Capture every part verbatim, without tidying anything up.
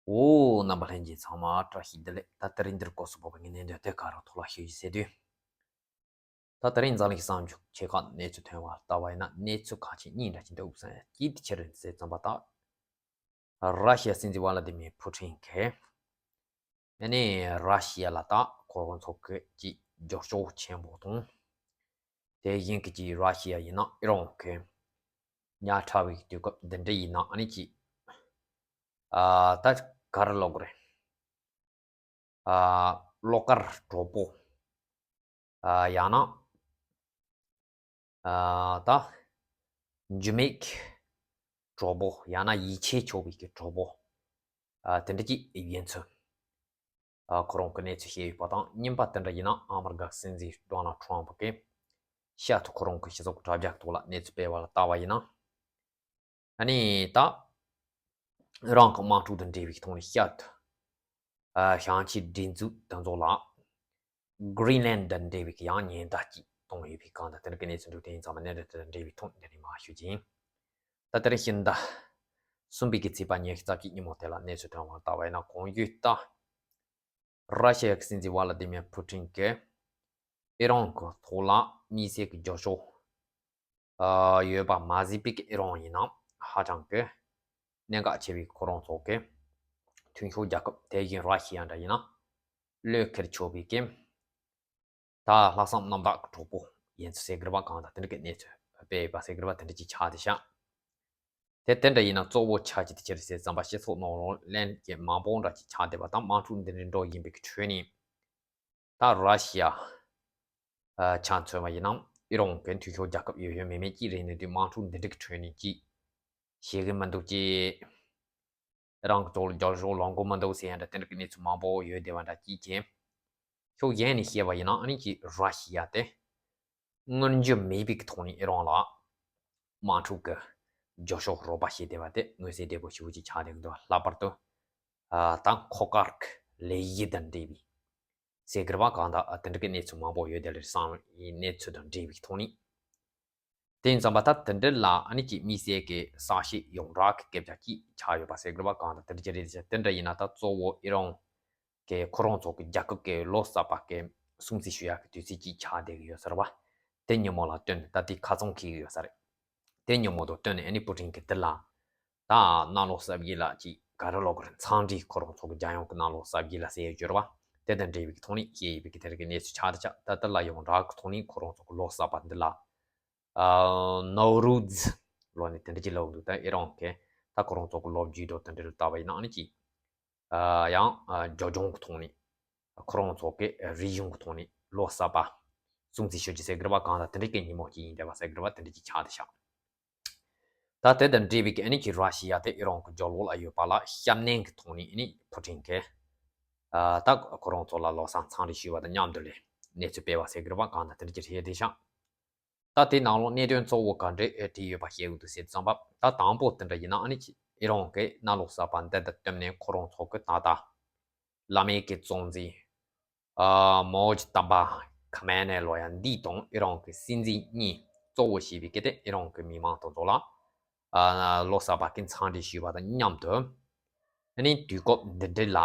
འོ། རྣམ་པ་ལྷན་རྒྱས་ཚང་མ་བཀྲ་ཤིས་བདེ་ལེགས། ད་དེ་རིང་འདིར་སྐོར་སུ་བབས་པའི་གནད་དོན་དེ་ག་རང་ཐོག་ལ་ཞུ་རྒྱུ་ཟེར་དུས། ད་དེ་རིང་འཛམ་གླིང་གསར་འགྱུར་ཆེ་ཁག་གནས་ཚུལ་ཐོན་པ་ལྟ་བ་ཡིན་ན། གནས་ཚུལ་ཁག་ཆེ་གཉིས་འདྲ་ཅིག་འདུག་བསམ་ཡ། གཅིག་དེ་ཆི་རེད་ཟེར་ཙམ་པ། ད་ར་ཤི་ཡ་སྲིད་འཛིན་ཝ་ལ་ཏི་མིར་ཕུ་ཊིན་གྱིས་ཨ་ནི་ར་ཤི་ཡ་ལ་ད་ཁོ་རང་ཚོ་གི་ཅིག་རྒྱབ་སྐྱོར་ཆེན་པོ་དང་། དེ་བཞིན་གྱི་ཅིག་ར་ཤི་ཡ་ཡིན་ན་ཨི་རན་གྱི་ཉག་ཕྲ་བའི་དུས་སྐབས་འདི་འདྲ་ཡིན་ན། ཨ་ནི་ཅིག་ཨ་ད་ག་རེ་ལབ་དགོས་རེད། ཨ་བློ་དཀར་གྲོགས་པོ། ཨ་ཡང་ན་ཨ་ད་འཇིགས་མེད་ཀྱི་གྲོགས་པོ། ཡང་ན་ཡིད་ཆེས་ཆོག་པའི་གི་གྲོགས་པོ། ཨ་དེ་འདྲ་ཅིག་ཡིན་ཚུལ། ཨ་ཁོ་རང་གི་གནས་ཚུལ་བཤད་ཡོད་པ་དང་། རྙིང་པ་དེ་འདྲ་ཡིན་ན། ཨ་མི་རི་ཀ་སྲིད་འཛིན་ཌོ་ནལ་ཊམ་པ་གིས་ཤར་དུ་ཁོ་རང་གི་སྤྱི་ཚོགས་དྲ་རྒྱ་ཐོག་ལ་གནས་ཚུལ་སྤེལ་བ་ལ་ལྟ་བ་ཡིན་ན། ཨ་ནི་ད་ཨི་རན་གྱི་དམག་འཁྲུག་དང་འབྲེལ་བའི་ཐོག་ནས་ཤར་དུ་ཨ་བྱང་ཕྱོགས་སྒྲིག་འཛུགས་དེ་ཚོ་ལ་གྷི་རིན་ལན་དང་འབྲེལ་བའི་ཡང་ཉེན་བརྡ་ཅིག་བཏང་ཡོད་པའི་སྒང་དང་། དེ་འདྲ་གི་གནས་ཚུལ་འདུག་དེ་ཡིན་ཙང་མ་གནད་དོན་དེ་དང་འབྲེལ་བའི་ཐོག་འདི་ནས་མར་ཞུ་རྒྱུ་ཡིན། ད་དེ་རིང་ཕྱི་ཟླ་གསུམ་པའི་གི་ཚེས་པ་ཉི་ཤུ་རྩ་གཅིག་ཉིན་མོ་དེ་ལ་གནས་ཚུལ་ཐོན་པ་ལྟ་བ་ཡིན་ན། གོང་ཞུས་ལྟར་ར་ཤི་ཡ་གི་སྲིད་འཛིན་ཝ་ལ་ཏི་མིར་ཕུ་ཊིན་གྱིས་ཨི་རན་གྱི་ཐོག་ལ་དམིགས་བསལ་གྱི་རྒྱབ་སྐྱོར་ཨ་ཡོད་པ་མ་ཟད་པའི་གི་ཨི་རན་ཡིན་ན་ཧ་ཅང་གི་གནད་འགག་ཆེ་བའི་ཁོ་རང་ཚོ་གི་མཐུན་ཕྱོགས་རྒྱལ་ཁབ། དེ་བཞིན་ར་ཤི་ཡ་འདྲ་ཡིན་ན་བློས་འཁེལ་ཆོག་པའི་གི་ད་ལྷག་བསམ་རྣམ་དག་གི་གྲོགས་པོ་ཡིན་ཚུལ་ཟེར་དགོས་རེད་པ། གང་ལྟར་དེ་འདྲ་གི་གནས་ཚུལ་སྤེལ་ཡོད་པ་ཟེར་དགོས་རེད་པ། དེ་འདྲ་ཅིག་ཆགས་བསྡད་ཤག་དེ་དེ་འདྲ་ཡིན་ན་གཙོ་བོ་ཆགས་ཀྱི་དེ་ཅི་རེད་ཟེར་ཙམ་པ། སྤྱི་ཚོགས་ནང་ལ་ལན་གྱི་མང་པོ་འདྲ་ཅིག་ཆགས་བསྡད་པ་དང་། དམག་འཁྲུག་འདི་འདྲའི་འགྲོ་བཞིན་པའི་གི་ཁྲོད་ནས་ད་ར་ཤི་ཡ་ཨ་ཆ་མཚོན་པ་ཡིན་ན་ཨི་རན་གྱི་མཐུན་ཕྱོགས་རྒྱལ་ཁབ་ཡོད་ཡོད་མེད་མེད་ཅིག་རེད། ནས་དུས་དམག་འཁྲུག་འདི་འདྲ་གི་ཁྲོད་ནས་ཅིག་ཤེས་གི་མི་འདུག་ཅེས། ཨི་རན་གྱི་ཐོག་ལ་རྒྱབ་སྐྱོར་ལངས་གི་མི་འདུག་ཟེར་ཡ་འདྲ་དེ་འདྲ་གི་གནས་ཚུལ་མང་པོ་ཡོད་བསྡད་པ་འདྲ་ཅིག་བྱས། ཕྱོགས་གཞན་ནས་བཤད་པ་ཡིན་ན། ཨ་ནི་ཅིག་ར་ཤི་ཡ་དེ་སྔོན་རྒྱུ་མེད་པའི་གི་ཐོག་ནས་ཨི་རན་ལ་དམག་འཁྲུག་གི་རྒྱབ་སྐྱོར་རོགས་པ་བྱས་བསྡད་པ་དེ་མངོན་གསལ་དོད་པོ་ཞེ་པོ་ཅིག་ཆགས་བསྡད་ཀྱི་འདུག་ལྷག་པར་དུ་ཨ་ད་འཁོར་སྐར་གྱི་ལས་གཞི་དང་འབྲེལ་བའི་ཟེར་དགོས་རེད་པ། གང་ལྟར་ཨ་དེ་འདྲ་གི་གནས་ཚུལ་མང་པོ་ཡོད་བསྡད་རེད། གསང་བའི་གནས་ཚུལ་དང་འབྲེལ་བའི་ཐོག་ནས། དེ་ཡིན་ཙང་མ་ད་དེ་འདྲ་ལ་ཨ་ནི་ཅིག་དམིགས་བསལ་གྱི་གསལ་བཤད་ཡོངས་གྲགས་ཀྱི་སྐད་ཆ་ཅིག་ཆགས་ཡོད་པ་ཟེར་དགོས་རེད་པ། གང་ལྟར་དེ་འདྲ་ཅིག་རེད་ཟེར། དེ་འདྲ་ཡིན་ན་ད་གཙོ་བོ་ཨི་རན་གྱི་ཁོ་རང་ཚོ་གི་རྒྱལ་ཁབ་ཀྱི་ལོ་གསར་པ་གི་སྲུང་བརྩི་ཞུ་ཡག་གི་དུས་ཚིགས་ཅིག་ཆགས་བསྡད་ཀྱི་ཡོད་ས་རེད་པ། དེ་ཉིན་མོ་ལ་བསྟུན་ནས་ད་དེ་ཁ་ཚང་འཁེལ་གྱི་ཡོད་ས་རེད། དེ་ཉིན་མོ་དང་བསྟུན་ནས་ཨ་ནི་པུ་ཏིན་གྱིས་འདི་ལ་ད་གནམ་ལོ་གསར་བརྗེ་ལ་ཅིག་ག་རེ་ལབ་དགོས་རེད། འཚམས་འདྲི། ཁོ་རང་ཚོ་གི་རྒྱལ་ཡོངས་ཀྱི་གནམ་ལོ་གསར་བརྗེ་ལ་ཟེར་ཡོད་རེད་པ། དེ་དང་འབྲེལ་བའི་ཐོག་ནས་བཤད་ཡོད་པའི་གི་དེ་རིང་གི་གནས་ཚུལ་ཆགས་བསྡད་ཤག་ད་དེ་ལ་ཡོངས་གྲགས་ཀྱི་ཐོག་ནས་ཁོ་རང་ཚོ་གི་ལོ་གསར་པ་འདི་ལ་ཨ་ནོ་རུ་ཛི་ལབ་ནས་དེ་འདྲ་ཅིག་ལབ་འདུག་ད་ཨི་རན་གྱི་ད་ཁོ་རང་ཚོ་གི་ལོ་རྒྱུས་དང་དེ་འདྲ་ལ་ལྟ་བ་ཡིན་ན་ཨ་ནི་ཅིག་ཨ་ཡང་ཨ་རྒྱབ་ལྗོངས་ཀྱི་ཐོག་ནས་ཁོ་རང་ཚོ་གི་རིག་གཞུང་གི་ཐོག་ནས་ལོ་གསར་པ་སྲུང་བརྩི་ཞུ་རྒྱུ་ཟེར་དགོས་རེད་པ། གང་ལྟར་དེ་འདྲ་གི་ཉིན་མོ་ཅིག་ཡིན་བསྡད་པ་ཟེར་དགོས་རེད་པ། དེ་འདྲ་ཅིག་ཆགས་བསྡད་ཤག་ད་དེ་དང་འབྲེལ་བའི་གི་ཨ་ནི་ཅིག་ར་ཤི་ཡ་དེ་ཨི་རན་གྱི་རྒྱབ་ལོགས་ལ་ཡོད་པ་ལ་བཤམས་གནས་ཀྱི་ཐོག་ནས་ཨ་ནི་པུ་ཏིན་གྱིས་ཨ་ད་ཁོ་རང་ཚོ་ལ་ལོ་གསར་འཚམས་འདྲི་ཞུས་པ་དང་མཉམ་དུ་ལས་གནས་ཚུལ་སྤེལ་བ་ཟེར་དགོས་རེད་པ། གང་ལྟར་དེ་འདྲ་ཅིག་རེད་བསྡད་ཤག་ད་དེའི་ནང་ལོགས་གནད་དོན་གཙོ་བོ་ག་འདྲས་བྲིས་ཡོད་པ་བཤད་འོང་དུས་ཟེར་ཙམ་པ། ད་དང་པོ་དེ་འདྲ་ཡིན་ན་ཨ་ནི་ཅིག་ཨི་རན་གྱི་གནམ་ལོ་གསར་པ་འདི་དང་བསྟུན་ནས་ཁོ་རང་ཚོ་གི་ད་ལྟ་བླ་མེད་ཀྱི་གཙོ་འཛིན་ཨ་མའོ་ཇི་ཏམ་པ་ཁ་མེ་ནེ་ལོ་ཡ་འདི་དང་ཨི་རན་གྱི་སྲིད་འཛིན་གཉིས་གཙོ་བོ་བྱས་པའི་གི་དེ་ཨི་རན་གྱི་མི་མང་དེ་ཚོ་ལ་ཨ་ལོ་གསར་པ་གི་འཚམས་འདྲི་ཞུས་པ་དང་མཉམ་དུ། ཨ་ནི་དུས་སྐབས་འདི་འདྲ་ལ་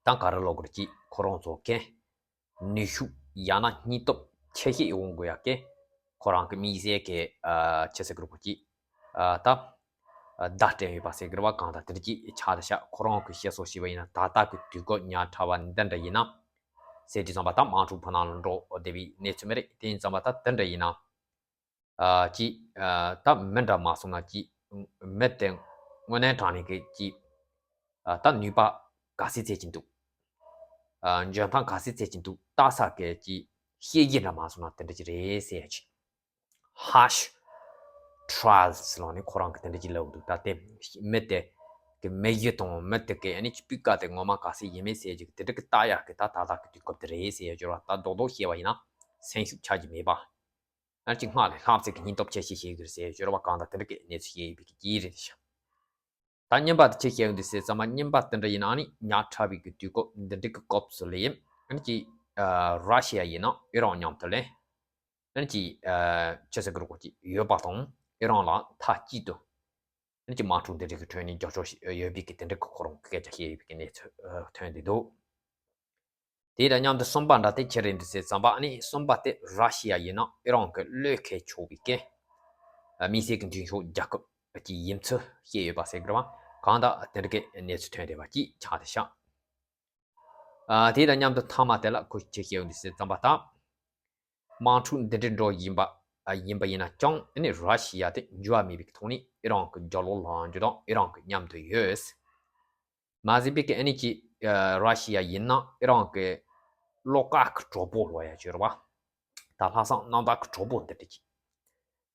ད་ག་རེ་ལབ་དགོས་རེད། ཅིག་ཁོ་རང་ཚོ་གི་ནུས་ཤུགས་ཡང་ན་སྙིང་སྟོབས་ཆེ་བཞེས་ཡོང་དགོས་ཡག་གི་ཁོ་རང་གི་དམིགས་བསལ་གྱི་ཨ་ཆི་ཟེར་དགོས་རེད། ཅིག་ཨ་ད་ཨ་བརྡ་སྤྲད་ཡོད་པ་ཟེར་དགོས་རེད་པ། གང་ལྟར་དེ་འདྲ་ཅིག་ཆགས་བསྡད་ཤག་ཁོ་རང་གི་བཤད་སྲོལ་བྱས་པ་ཡིན་ན་ད་ལྟ་གི་དུས་སྐབས་ཉག་ཕྲ་བ་འདི་འདྲ་ཡིན་ན་ཟེར་དུས་ཙམ་པ་ད་དམག་འཁྲུག་ཕར་ནང་ལ་འགྲོ་བསྡད་པའི་གནས་ཚུལ་མ་རེད། དེ་ཡིན་ཙམ་པ་ད་དེ་འདྲ་ཡིན་ན། ཨ་ཅིག་ཨ་ད་མི་འདྲ་མ་སོང་ན་ཅིག་མི་དེ་དངོས་གནས་དྲང་གནས་ཀྱི་ཅིག་ཨ་ད་ནུས་པ་ག་ཚད་ཚད་ཅིག་འདུག་ཨ་འཇོན་ཐང་ག་ཚད་ཚད་ཅིག་འདུག་ལྟ་ས་གི་ཅིག་ཤེས་ཀྱི་འདྲ་མ་སོང་ན་དེ་འདྲ་ཅིག་རེད་ཟེར་ཡ་ཅིག་ཧར་ཤི་ཊ་ར་ཡལ་སི་ལབ་ནས་ཁོ་རང་གི་དེ་འདྲ་ཅིག་ལབ་འདུག་ད་དེ་མི་དེ་གི་མི་གཞི་དང་མི་དེ་གི་ཨ་ནི་སྤུས་ཀ་དེ་ངོ་མ་ག་ཚད་ཡིན་མིན་ཟེར་ཡ་ཅིག་དེ་འདྲ་གི་ལྟ་ཡག་གི་ད་ད་ལྟ་གི་དུས་སྐབས་དེ་རེད་ཟེར་ཡ། སྦྱོར་བ་ད་རྡོག་རྡོག་བཤད་པ་ཡིན་ན་སེམས་ཤུགས་ཆག་གི་མེད་པ། ཨ་ཅིག་སྔགས་ལས་ལྷག་ཚད་ཀྱི་སྙིང་སྟོབས་ཆེ་ཤོས་ཤེས་དགོས་ཟེར་སྦྱོར་བ་གང་དང་དེ་འདྲ་གི་གནས་ཚུལ་བཤད་ཡོད་པའི་གི་རེད་ཤག་ད་རྙིང་པ་དེ་ཆེ་ཤོས་འདི་ཟེར་ཙམ་པ་རྙིང་པ་དེ་འདྲ་ཡིན་ན་ཨ་ནི་ཉག་ཕྲ་བའི་གི་དུས་སྐབས་འདི་འདྲ་གི་སྐབས་སུ་ལས་ཨ་ནི་ཅིག་ཨ་ར་ཤི་ཡ་ཡིན་ན་ཨི་རན་མཉམ་དུ་ལས་ཨ་ནི་ཅིག་ཨ་ཆི་ཟེར་དགོས་རེད། ཅིག་ཡོད་པ་དང་ཨི་རན་ལ་མཐའ་གཅིག་ཏུ་ ནི་ཀྱི་དམག་འཁྲུག་འདི་འདྲ་གི་ཁྲོད་ནས་རྒྱབ་སྐྱོར་ཡོད་པའི་གི་དེ་འདྲ་གི་ཁོ་རང་སྐད་ཆ་བཤད་ཡོད་པའི་གི་གནས་ཚུལ་ཐོན་བསྡད་འདུག་དེ་དང་མཉམ་དུ་གསུམ་པ་འདྲ་དེ་ཅི་རེད་འདུག་ཟེར་ཙམ་པ། ཨ་ནི་གསུམ་པ་དེ་ར་ཤི་ཡ་ཡིན་ན་ཨི་རན་གྱི་བློས་འཁེལ་ཆོག་པའི་གི་དམིགས་བསལ་གྱི་མཐུན་ཕྱོགས་རྒྱལ་ཁབ་ཀྱི་ཡིན་ཚུལ་བཤད་ཡོད་པ་ཟེར་གི་རེད་བ། གང་ལྟར་དེ་འདྲ་གི་གནས་ཚུལ་ཐོན་བསྡད་པ་ཅིག་ཆགས་བསྡད་ཤག་ཨ། དེ་དང་མཉམ་དུ་མཐའ་མ་དེ་ལ་ཁོས་ཅི་བཤད་ཡོད་འདུག་ཟེར་ཙམ་པ་དང་། དམག་འཁྲུག་འདི་འདྲའི་འགྲོ་ཡིན་པ། ཨ། ཡིན་པ་ཡིན་ན་ཀྱང་ཨ་ནི་ར་ཤི་ཡ་དེ་འགྱུར་བ་མེད་པའི་ཐོག་ནས་ཨི་རན་གྱི་རྒྱབ་ལོགས་ལངས་རྒྱུ་དང་ཨི་རན་གྱི་མཉམ་དུ་ཡོད། མ་ཟད་པའི་གི་ཨ་ནི་ཀྱི་ཨ་ར་ཤི་ཡ་ཡིན་ན་ཨི་རན་གྱི་བློ་དཀར་གྱི་གྲོགས་པོ་ལོ་ཡ་བྱོས་ར་བ། ད་ལྷག་བསམ་རྣམ་དག་གི་གྲོགས་པོ་འདི་འདྲ་ཅིག་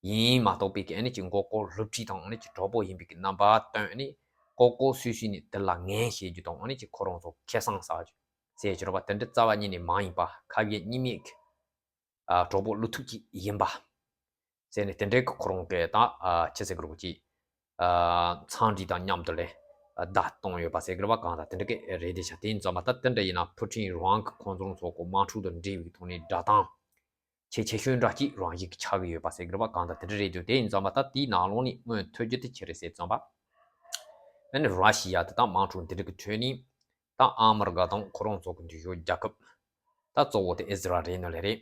ཡིན་མ་གཏོགས་པའི་གི་ཨ་ནི་ཀྱི་མགོ་སྐོར་སློབ་ཁྲིད་དང་ཨ་ནི་ཀྱི་གྲོགས་པོ་ཡིན་པའི་གི་རྣམ་པ་སྟོན། ཨ་ནི་ཀོ་ཀོ་སུས་སུས་ནི་དེ་ལ་ངན་བྱེད་རྒྱུ་དང་ཨ་ནི་ཀྱི་ཁོ་རང་ཚོ་ཁེ་བཟང་ཟ་རྒྱུ་ཟེར་རྒྱུ་ར་བ། དེ་འདྲ་རྩ་བ་ཉིད་ནས་མ་ཡིན་པ། ཁ་ཡེ་གཉིས་མེད་ཀྱི་ཨ་གྲོགས་པོ་བློ་ཐུབ་ཅིག་ཡིན་པ་ཟེར་ནས་དེ་འདྲའི་གི་ཁོ་རང་གི་ད་ཨ་ཅི་ཟེར་གི་རུང་ཅིག་ཨ་འཚང་འདྲི་དང་མཉམ་དུ་ལས་ཨ་བརྡ་གཏོང་ཡོད་པ་ཟེར་གི་རེད་བ། གང་ལྟར་དེ་འདྲ་གི་རེད་དེ་ཤག་དེ་ཡིན་ཙམ་པ་ད་དེ་འདྲ་ཡིན་ན་ཕུ་ཊིན་རང་གི་ཁོང་ཚོ་ཚོ་གི་དམག་འཁྲུག་དང་འབྲེལ་བའི་ཐོག་ནས་སྒྲ་གདངས་ཆེ་ཆེ་ཤོས་འདྲ་ཅིག་རང་བཞིན་གྱི་ཆགས་ཀྱི་ཡོད་པ་ཟེར་གི་རེད་བ། གང་ལྟར་དེ་འདྲ་རེད་འདུག་དེ་ཡིན་ཙམ་པ་ད་དེའི་ནང་ལོགས་ནས་མངོན་ཐུབ་རྒྱུ་དེ་ཅི་རེད་ཟེར་ཙམ་པ། ཨ་ནི་ར་ཤི་ཡ་དེ་ད་དམག་འཁྲུག་འདི་འདྲ་གི་ཁྲོད་ནས་ད་ཨ་མི་རི་ཀ་དང་ཁོ་རང་ཚོ་གི་མཐུན་ཕྱོགས་རྒྱལ་ཁབ། ད་གཙོ་བོ་དེ་ཨི་ཟི་རལ་རེད་ནི་ལས་རེད།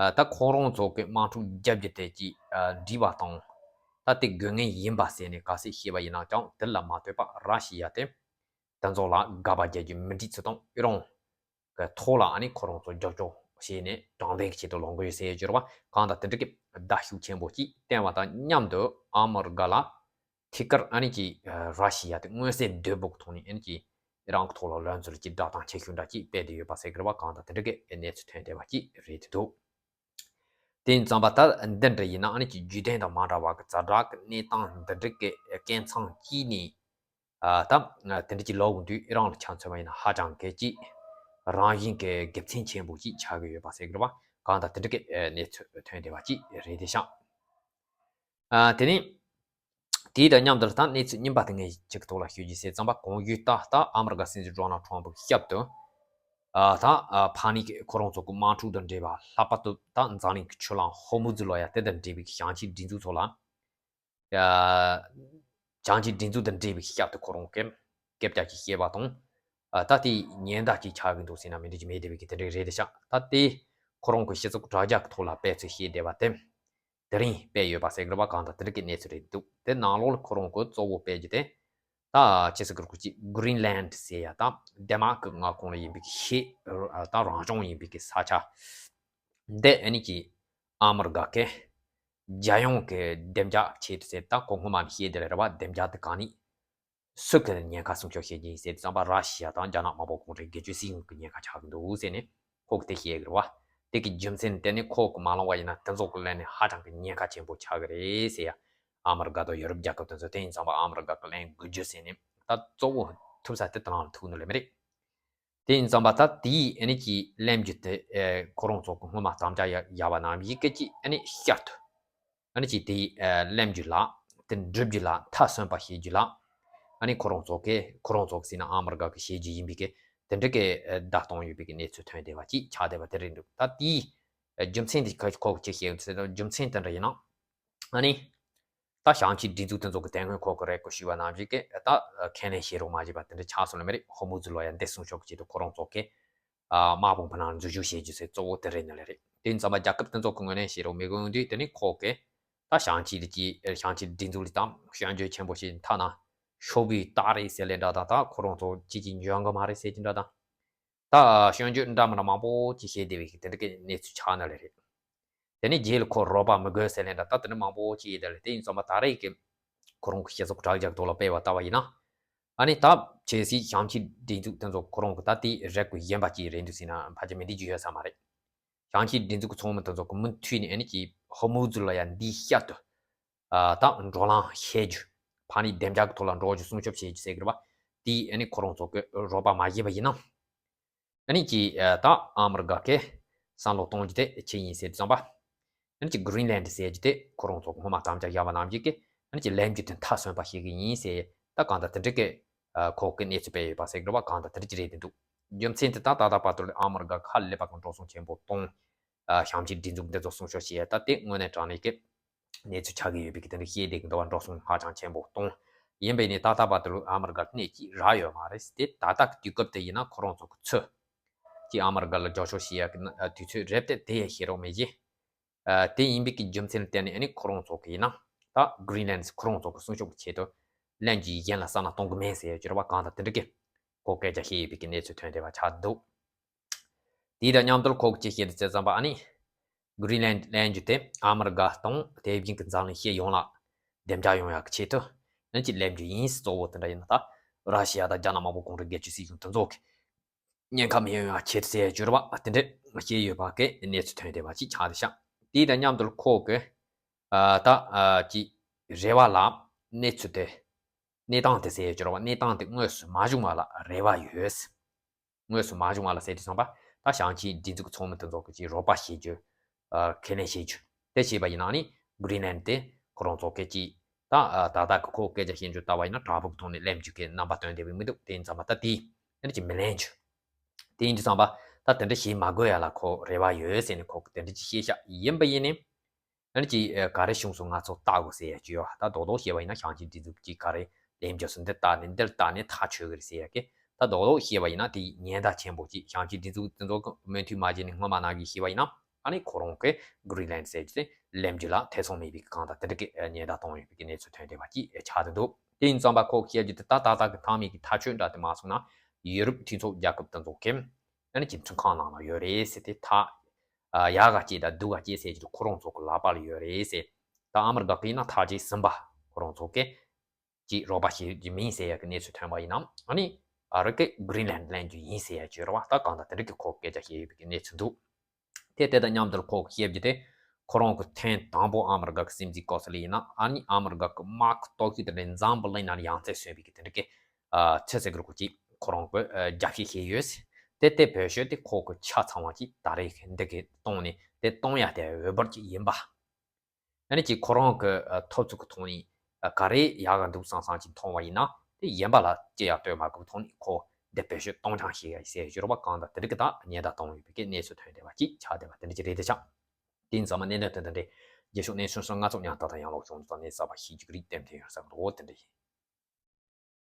ཨ་ད་ཁོ་རང་ཚོ་གི་དམག་འཁྲུག་རྒྱབ་རྒྱུ་དེ་ཅིག་ཨ་འགྲིག་པ་དང་། ད་དེ་དགོས་ངེས་ཡིན་པ་ཟེར་ནས་ག་ཚོད་བཤད་པ་ཡིན་ན་ཀྱང་དེ་ལ་མ་ལྟོས་པ་ར་ཤི་ཡ་དེ་དེ་ཚོ་ལ་དགག་པ་རྒྱག་རྒྱུ་མི་འགྲིག་ཚུལ་དང་ཨི་རན་གི་ཐོག་ལ་ཨ་ནི་ཁོ་རང་ཚོ་རྒྱབ་སྐྱོར་བྱས་ནས་དྲང་བདེན་གྱི་ཆེད་དུ་ལངས་གི་ཡོད་ཟེར་ཡོད་རྒྱུ་རེད་བ། གང་ལྟར་དེ་འདྲ་གི་བརྡ་ཤུགས་ཆེན་པོ་ཅིག་བསྟན་པ་དང་མཉམ་དུ་ཨ་མི་རི་ཀ་ལ་ཐད་ཀར་ཨ་ནི་ཀྱི་ར་ཤི་ཡ་དེ་མངོན་གསལ་དོད་པོ་གི་ཐོག་ནས་ཨ་ནི་ཀྱི་ཨི་རན་གྱི་ཐོག་ལ་ལན་འཛུལ་གྱི་བརྡ་གཏོང་ཆེ་ཤོས་འདྲ་ཅིག་སྤེལ་བསྡད་ཡོད་པ་ཟེར་གི་རེད་བ། གང་ལྟར་དེ་འདྲ་གི་གནས་ཚུལ་ཐོན་བསྡད་པ་ཅིག་རེད་འདུག་དེ་ཡིན་ཙམ་པ་ད་འདི་འདྲ་ཡིན་ན་ཨ་ནི་ཀྱི་རྒྱུན་ལྡན་དང་མ་འདྲ་བ་གི་ཛ་དྲག་གི་གནས་སྟངས་འདི་འདྲ་གི་རྐྱེན་མཚང་གཅིག་ནས་ཨ་ད་དེ་འདྲ་ཅིག་ལབ་དགོས་དུས་ཨི་རན་ལ་ཆ་མཚོན་པ་ཡིན་ན་ཧ་ཅང་གི་ཅིག་རང་བཞིན་གྱི་དགེ་མཚན་ཆེན་པོ་ཅིག་ཆགས་ཀྱི་ཡོད་པ་ཟེར་གི་རེད་བ། གང་ལྟར་དེ་འདྲ་གི་གནས་ཚུལ་ཐོན་བསྡད་པ་ཅིག་རེད་དེ་ཤག་ཨ་དེ་ནས་དེའི་དང་མཉམ་དུ་ད་གནས་ཚུལ་རྙིང་པ་དེ་ངས་གཅིག་གི་ཐོག་ལ་ཞུ་རྒྱུ་ཟེར་ཙམ་པ། གོང་ཞུས་ལྟར་ད་ཨ་མི་རི་ཀ་སྲིད་འཛིན་ཌོ་ནལ་ཊམ་པ་གི་ཞབས་ཏུ་ཨ་ད་ཨ་ཕ་ནི་ཁོ་རང་ཚོ་གི་དམག་འཁྲུག་དང་འབྲེལ་བ་ལྷག་པར་དུ་ད་འཛམ་གླིང་གི་ཆུ་ལམ་ཧོར་མུ་ཛི་ལོ་ཡ་དེ་དང་འབྲེལ་བའི་ཞིང་ཆེན་སྒྲིག་འཛུགས་ཚོ་ལ་ཨ་ཞིང་ཆེན་སྒྲིག་འཛུགས་དང་འབྲེལ་བའི་ཞབས་ཏུ་ཁོ་རང་གི་སྐད་ཆ་ཅིག་བཤད་པ་དང་། ཨ་ད་དེ་ཉེན་བརྡ་ཅིག་ཆགས་ཀྱི་འདུག་ཟེར་ན་མི་འགྲིག་གི་མེད་བསྡད་པའི་གི་དེ་འདྲ་རེད་དེ་ཤག་ད་དེ་ཁོ་རང་གི་སྤྱི་ཚོགས་དྲ་རྒྱ་གི་ཐོག་ལ་དཔེ་ཚོས་བཤད་བསྡད་པ་དེ། དེ་རིང་སྤེལ་ཡོད་པ་ཟེར་གི་རེད་བ། གང་ལྟར་དེ་འདྲ་གི་གནས་ཚུལ་རེད་འདུག་དེ་ནང་ལོགས་ལ་ཁོ་རང་གི་གཙོ་བོ་སྤེལ་རྒྱུ་དེ། ད་ཅི་ཟེར་གི་རེད། ཁོ་ཅིག་གྷི་རིན་ལན་ཟེར་ཡ་ད་ལྡན་མ་ཀི་མངའ་ཁོངས་ལ་ཡིན་པའི་གི་ཤེས་ད་རང་སྐྱོང་ཡིན་པའི་གི་ས་ཆ་འདི་ཨ་ནི་ཀྱི་ཨ་མི་རི་ཀ་གི་རྒྱལ་ཡོངས་ཀྱི་བདེ་འཇགས་ཆེད་དུ་ཟེར། ད་ཁོ་སྔོན་མ་ནས་བཤད་བསྡད་ལ་རེད་བ། བདེ་འཇགས་དེ་གང་ནི། སུ་གི་ཉེན་ཁ་སྲུང་སྐྱོབ་བྱེད་ཀྱི་ཡིན་ཟེར་དུས་ཙམ་པ་ར་ཤི་ཡ་དང་རྒྱ་ནག་དམར་པོ་གུང་ཁྲན་སྒེར་གཅོད་སྲིད་གཞུང་གི་ཉེན་ཁ་ཆགས་ཀྱི་འདུག་ཟེར་ནས་ཁོ་གི་དེ་བཤད་ཀྱི་རེད་བ། དེ་གི་རྒྱུ་མཚན་དེ་ནི་ཁོ་གི་མ་ལོང་བ་ཡིན་ན་དེ་ཚོ་གི་ལན་ནི་ཧ་ཅང་གི་ཉེན་ཁ་ཆེན་པོ་ཆགས་ཀྱི་རེད་ཟེར་ཡ། ཨ་མི་རི་ཀ་དང་ཡོ་རོབ་རྒྱལ་ཁབ་དེ་ཚོ་དེ་ཡིན་ཙམ་པ་ཨ་མི་རི་ཀ་གི་ལན་དགོས་རྒྱུ་ཟེར་ནས་ད་གཙོ་བོ་ཐུབ་ས་དེ་དེ་ནང་ལ་ཐུག་ནི་ལས་མི་རེད། དེ་ཡིན་ཙམ་པ་ད་དེའི་ཨ་ནི་ཀྱི་ལན་རྒྱུ་དེ་ཁོ་རང་ཚོ་གི་སྔོན་མ་དམ་བཅའ་ཡ་བཞག་པ་ནང་བཞིན་སྐད་ཅིག་ཨ་ནི་ཤར་དུ། ཨ་ནི་ཅིག་དེ་ཨ་ལེན་རྒྱུ་ལ་དེ་འགྲུབ་རྒྱུ་ལ་མཐའ་སོན་པ་བྱེད་རྒྱུ་ལ། ཨ་ནི་ཁོ་རང་ཚོ་གི་ཁོ་རང་ཚོ་གི་ཟེར་ན་ཨ་མི་རི་ཀ་གི་བྱེད་རྒྱུ་ཡིན་པའི་གི་དེ་འདྲ་གི་ཨ་བརྡ་གཏོང་ཡོད་པའི་གི་གནས་ཚུལ་ཐོན་བསྡད་པ་ཅིག་ཆགས་བསྡད་པ་དེ་རེད་འདུག་ད་དེའི་ཨ་རྒྱུ་མཚན་དེ་ཁོ་ཁོ་གི་ཅིག་བཤད་ཡོད་ཟེར་ན་རྒྱུ་མཚན་དེ་འདྲ་ཡིན་ན། ཨ་ནི་ད་ཞིང་ཆེན་སྒྲིག་འཛུགས་དེ་ཚོ་གི་དེ་སྔོན་ཁོ་གི་རེད་གོ་ཞུས་པ་ནང་བཞིན་གི་ད་ཁས་ལེན་བྱེད་རོགས་མ་བྱས་པ་དེ་འདྲ་ཆགས་སོང་ལ་མི་རེད། ཧོར་མུ་ཛི་ལོ་ཡ་འདི་སྲུང་སྐྱོབ་ཀྱི་ཆེད་དུ་ཁོ་རང་ཚོ་གི་ཨ་དམག་དཔུང་ཕ་ནང་འཛུལ་ཞུགས་བྱེད་རྒྱུ་ཟེར་གཙོ་བོ་དེ་རེད་ནི་ལས་རེད། དེ་ཡིན་ཙམ་པ་རྒྱལ་ཁབ་དེ་ཚོ་གི་ངོས་ནས་བྱེད་རོགས་མི་དགོས་དུས་དེ་ནི་ཁོ་གི་ད་ཞིང་ཆེན་གྱི་ཞིང་ཆེན་སྒྲིག་འཛུགས་ལ་དང་སྐྱོན་བརྗོད་ཆེན་པོ་ཞིག་མཐའ་ན་ཤོར་བའི་རྟགས་རེད་ཟེར་ལེ་འདྲ་དང་། ད་ཁོ་རང་ཚོ་ཅིག་ཅིག་འཇོན་གི་མ་རེད་ཟེར་གྱི་འདྲ་དང་། ད་སྐྱོན་བརྗོད་འདྲ་མི་འདྲ་མང་པོ་ཅིག་བྱས་བསྡད་པའི་དེ་འདྲ་གི་གནས་ཚུལ་ཆགས་ནི་ལས་རེད། དེ་ནས་རྗེས་ལ་ཁོ་རོགས་པ་མི་དགོས་ཟེར་ལེ་འདྲ་ད་དེ་འདྲ་མང་པོ་ཅིག་ཡིན་ད་ལེ། དེ་ཡིན་ཙམ་པ་ད་རེས་ཀྱི་ཁོ་རང་གི་སྤྱི་ཚོགས་དྲ་རྒྱ་ཐོག་ལ་སྤེལ་བ་ལྟ་བ་ཡིན་ན། ཨ་ནི་ད་ཆེ་སའི་ཞིང་ཆེན་སྒྲིག་འཛུགས་དེ་ཚོ་ཁོ་རང་གི་ད་དེ་རེད་གོ་གཞན་པ་ཅིག་རེད་འདུག་ཟེར་ན་ཕལ་ཆེར་མི་འགྲིག་རྒྱུ་ཡོད་ས་མ་རེད། ཞིང་ཆེན་སྒྲིག་འཛུགས་ཀྱི་ཚོགས་མི་དེ་ཚོ་གི་མུ་མཐུད་ནས་ཨ་ནི་ཀྱི་ཧོར་མུ་ཛི་ལོ་ཡ་འདིའི་ཤར་དུ་ཨ་ད་འགྲོ་ལམ་བྱེད་རྒྱུ། ཕ་ནི་བདེ་འཇགས་ཀྱི་ཐོག་ལ་འགྲོ་རྒྱུ་སྲུང་སྐྱོབ་བྱེད་རྒྱུ་ཟེར་གི་རེད་བ། དེ་ཨ་ནི་ཁོ་རང་ཚོ་གི་རོགས་པ་མ་བྱས་པ་ཡིན་ན། ཨ་ནི་ཀྱི་ཨ་ད་ཨ་མི་རི་ཀ་གི་བསམ་བློ་གཏོང་རྒྱུ་དེ་ཅི་ཡིན་ཟེར་དུས་ཙམ་པ། ཨ་ནི་ཀྱི་གྷི་རིན་ལན་ཌི་ཟེར་རྒྱུ་དེ་ཁོ་རང་ཚོ་གི་སྔོན་མ་དམ་བཅའ་བཞག་པ་ནང་བཞིན་གི་ཨ་ནི་ཀྱི་ལེན་རྒྱུ་དེ་མཐའ་སོན་པ་ཞིག་གི་ཡིན་ཟེར། ད་གང་ལྟར་དེ་འདྲ་གི་ཨ་ཁོ་གི་གནས་ཚུལ་སྤེལ་ཡོད་པ་ཟེར་གི་རེད་བ། གང་ལྟར་དེ་འདྲ་ཅིག་རེད་དེ་འདུག་རྒྱུ་མཚན་དེ་ད་ད་ལྟ་བར་དུ་ཨ་མི་རི་ཀ་ཁ་ལས་པ་གི་འགྲོ་སོང་ཆེན་པོ་གཏོང་། ཨ་ཞིང་ཆེན་སྒྲིག་འཛུགས་འདི་ཚོ་སྲུང་སྐྱོབ་བྱེད་ཡ་ད་དེ་དངོས་གནས་དྲང་གནས་ཀྱི་ གནས་ཚུལ་ཆགས་ཀྱི་ཡོད་པའི་གི་དེ་འདྲ་བཤད་བསྡད་ཀྱི་འདུག་བ། འགྲོ་སོང་ཧ་ཅང་ཆེན་པོ་གཏོང་། ཡིན་པས་ནི་ད་ལྟ་བར་དུ་ཨ་མི་རི་ཀར་གནས་གཅིག་རག་ཡོད་མ་རེད་དེ། ད་ལྟ་གི་དུས་སྐབས་དེ་ཡིན་ན་ཁོ་རང་ཚོ་གི་ཚུར་གྱི་ཨ་མི་རི་ཀ་ལ་རྒྱབ་སྐྱོར་བྱེད་ཡག་གི་ན་དུས་ཚོད་རེད་དེ། དེ་ཡང་ཤེས་རོགས་མེད་ཀྱི། ཨ་དེ་ཡིན་པའི་གི་རྒྱུ་མཚན་ལ་བརྟེན་ནས་ཨ་ནི་ཁོ་རང་ཚོ་གི་ཡིན་ན་ད་Greenland་ཁོ་རང་ཚོ་གི་སྲུང་སྐྱོབ་ཀྱི་ཆེད་དུ་ལན་གྱི་གཞན་ལ་ས་ན་གཏོང་གི་མེད་ཟེར་ཡ་བྱོས་ར་བ་གང་དང་དེ་འདྲ་གི་ཁོ་སྐད་ཆ་བཤད་ཡོད་པའི་གི་གནས་ཚུལ་ཐོན་བསྡད་པ་ཆགས་འདུག་དེ་དང་མཉམ་དུ་ཁོ་གི་ཅི་བཤད་འདུག་ཟེར་ཙམ་པ། ཨ་ནི་Greenland་ལན་གྱི་དེ་ཨ་མི་རི་ཀ་དང་དེ་བཞིན་གི་འཛམ་གླིང་སྤྱི་ཡོངས་ལ་བདེ་འཇགས་ཡོང་ཡག་གི་ཆེད་དུ་ལན་གྱི་ལན་གྱི་ཡིན། གཙོ་བོ་དེ་འདྲ་ཡིན་ན་ད་ར་ཤི་ཡ་དང་རྒྱ་ནག་དམར་པོ་གུང་ཁྲན་སྒེར་གཅོད་སྲིད་གཞུང་དེ་ཚོ་གི་ཉེན་ཁ་མི་ཡོང་ཡག་ཆེད་དུ་ཟེར་ཡ་བྱོས་ར་བ་དེ་འདྲ་བཤད་ཡོད་པ་གི་གནས་ཚུལ་ཐོན་བསྡད་པ་ཅིག་ཆགས་བསྡད་ཤག་དེ་དང་མཉམ་དུ་ཁོ་གི་ཨ་ད་ཨ་ཅི་རེ་བ་ལ་གནས་ཚུལ་དེ་གནས་སྟངས་དེ་ཟེར་ཡ་བྱོས་ར་བ། གནས་སྟངས་དེ་དངོས་སུ་མ་བྱུང་བ་ལ་རེ་བ་ཡོད། དངོས་སུ་མ་བྱུང་བ་ལ་ཟེར་དུས་ཙམ་པ་ད་ཞིང་ཆེན་སྒྲིག་འཛུགས་ཚོགས་མི་དེ་ཚོ་གི་ཅིག་རོགས་པ་བྱེད་རྒྱུ། ཨ་ཁས་ལེན་བྱེད་རྒྱུ་དེ་བྱས་པ་ཡིན་ན་ནི་Greenland་དེ་ཁོ་རང་ཚོ་གི་ཅིག་ད་ཨ་ད་ལྟ་གི་ཁོ་སྐད་ཆ་བཤད་རྒྱུ་ལྟ་བ་ཡིན་ན་དྲག་པོ་གི་ཐོག་ནས་གླེང་རྒྱུ་གི་རྣམ་པ་སྟོན་བསྡད་པའི་མི་འདུག་དེ་ཡིན་ཙམ་པ་ད་དེ་ཡིན་ན་ཅིག་མི་ལེན་རྒྱུ། དེ་ཡིན་དུས་ཙམ་པ་ད་དེ་འདྲ་བྱེད་མ་དགོས་ཡ་ལ་ཁོ་རེ་བ་ཡོད་ཟེར་ནས་ཁོ་གི་དེ་འདྲ་ཅིག་བཤད་ཤག་ཡིན་པ་ཡིན་ནི། ཨ་ནི་ཅིག་ཨ་ག་རེ་བྱུང་སོང་ང་ཚོ་ལྟ་དགོས་ཟེར་ཡ་ཅིག་ཡོད། ད་རྡོག་རྡོག་བཤད་པ་ཡིན་ན་ཞིང་ཆེན་སྒྲིག་འཛུགས་ཀྱིས་ག་རེ་ལས་འཇོག་སོང་འདི་ལྟ་ནས་འདིར་ལྟ་ནས་ཐག་ཆོད་གི་རེད་ཟེར་ཡ་གི། ད་རྡོག་རྡོག་བཤད་པ་ཡིན་ན་དེ་ཉེན་བརྡ་ཆེན་པོ་ཅིག་ཞིང་ཆེན་སྒྲིག་འཛུགས་དེ་ཚོ་གི་མོས་མཐུན་མ་བྱས་ནས་སྔོན་མ་ནང་གི་བཤད་པ་ཡིན་ན་ཨ་ནི་ཁོ་རང་གི་Greenland་ཟེར་རྒྱུ་དེ་ལས་འཇོག་ལ་ཐེ་ཚོམ་མེད་པའི་གི་གང་ལྟར་དེ་འདྲ་གི་ཉེན་བརྡ་གཏོང་ཡོད་པའི་གི་གནས་ཚུལ་ཐོན་བསྡད་པ་ཅིག་ཆགས་བསྡད་འདུག་དེ་ཡིན་ཙམ་པ་ཁོ་བཤད་རྒྱུ་དེ་ད་ད་ལྟ་གི་མཐའ་མའི་གི་ཐག་གཅོད་འདྲ་དེ་མ་སོང་ན་ཡུ་རོབ་མཐུན་ཚོགས་རྒྱལ་ཁབ་དེ་ཚོ་གི་ཨ་ནི་ཅིག་ཁྲིམས་ཁང་ནང་ལ་ཡོད་རེད་ཟེར་ཏེ། ད་ཨ་ཡག་ག་སྐྱེས་དང་སྡུག་ག་སྐྱེས་ཟེར་རྒྱུ་ཁོ་རང་ཚོ་གི་ལག་པ་ལ་ཡོད་རེད་ཟེར། ད་ཨ་མི་རི་ཀ་གིས་ན་ཐག་བཅད་ཟིན་པ་ཁོ་རང་ཚོ་གིས་ཅིག་རོགས་པ་བྱེད་རྒྱུ་མིན་ཟེར་ཡག་གི་གནས་ཚུལ་ཐོན་པ་ཡིན་ནམ། ཨ་ནི་ཨ་རི་གིས་Greenland་ལེན་རྒྱུ་ཡིན་ཟེར་ཡག་བྱོས་ར་བ། ད་གང་ལྟར་དེ་འདྲ་གི་ཁོ་སྐད་ཆ་བཤད་ཡོད་པའི་གི་གནས་ཚུལ་འདུག་དེ་དེ་དང་མཉམ་དུ་ཁོ་བཤད་རྒྱུ་དེ་ཁོ་རང་གི་ཐེངས་དང་པོ་ཨ་མི་རི་ཀ་གི་སྲིད་འཛིན་སྐབས་སུ་ལ་ཡིན་ན་ཨ་ནི་ཨ་མི་རི་ཀ་གི་དམག་གི་སྟོབས་ཤུགས་དེ་འདྲ་འཛམ་བུ་གླིང་ནང་ཡང་རྩེར་སོན་པའི་གི་དེ་འདྲ་གི་ཨ་ཚེ་ཟེར་གི་རུ་ཅིག་ཁོ་རང་གི་ཨ་རྒྱབ་བཤིག་བྱས་ཡོད། དེ་དེ་བོད་ཤོད་དེ་ཁོ་གི་ཆ་ཚང་བ་ཅིག་ད་རེས་འདི་གི་གཏོང་ནས་དེ་གཏོང་ཡ་དེ་འོས་འབབ་ཅིག་ཡིན་པ། ཨ་ནི་ཅིག་ཁོ་རང་གི་ཨ་ཐོབ་ཚུལ་གི་ཐོག་ནས་ཨ་ག་རེ་ཡག་ག་འདུག་བསམ་བསམ་ཅིག་མཐོང་བ་ཡིན་ན་དེ་གཞན་པ་ལ་ཅི་ཡང་ལྟོས་མ་དགོས་པའི་ཐོག་ནས་ཁོ་འདི་བེད་སྤྱོད་གཏོང་རྐྱང་བྱེད་ཡ་ཟེར་ཡོད་རེད་པ། གང་ལྟར་དེ་འདྲ་གི་ད་ཉེན་བརྡ་གཏོང་ཡོད་པའི་གི་གནས་ཚུལ་ཐོན་བསྡད་པ་ཅིག་ཆགས་བསྡད་པ་དེ་འདྲ་ཅིག་རེད་དེ་ཆགས། དེ་ཡིན་ཙང་མ་གནད་དོན་དེ་འདྲ་རེད། རྗེས་ཕྱོགས་གནས་ཚུལ་སོགས་ང་ཚོ་མཉམ་དུ་དང་ཡང་ལོག་བྱུང་ཙང་གནས་གསར་པ་ཤེས་རྒྱུ་གི་རིགས་ཏན་ཏན་ཡོད་ས་གི་འདུག་དེ་འདྲ་ཡིན།